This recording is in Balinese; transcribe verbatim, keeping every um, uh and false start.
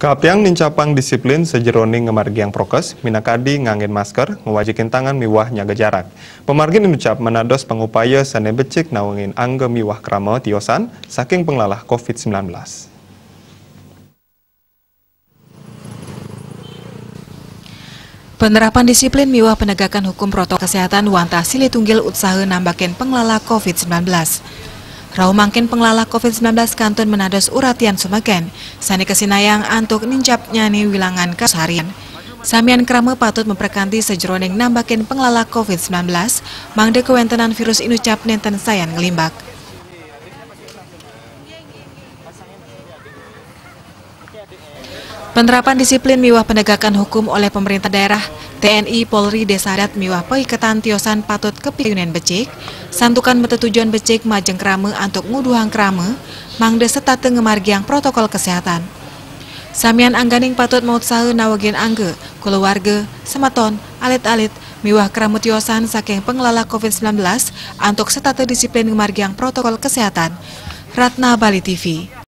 Kaaptiang nincapang disiplin sajeroning ngamargiang prokes, minakadi nganggén masker, ngwajikin tangan miwah nyaga jarak. Pamargin inucap manados pangupaya sané becik nawegang angga miwah krama tiosan saking panglalah covid sembilan belas. Penerapan disiplin miwah penegakan hukum protokol kesehatan wantah silih tunggil utsaha nambakin panglalah covid sembilan belas. Rauh mangkin panglalah covid sembilan belas kantun manados uratian sumegén, sané kasinayang antuk nincapnyané wilangan kasus harian. Samian krama patut maprekanti sajeroning nambakin panglalah covid sembilan belas, mangda kawéntenan virus inucap nénten sayan nglimbak. Penerapan disiplin miwah penegakan hukum oleh pemerintah daerah, T N I, Polri, Desa Adat miwah paiketan tiosan patut kapikayunin becik, santukan matetujon becik majeng krama antuk nguduhang krama, mangda setata ngamargiang protokol kesehatan. Samian angganing patut mautsaha nawegang angga, kulawarga, semeton, alit-alit, miwah krama tiosan saking panglalah covid sembilan belas antuk setata disiplin ngamargiang protokol kesehatan. Ratna, Bali T V.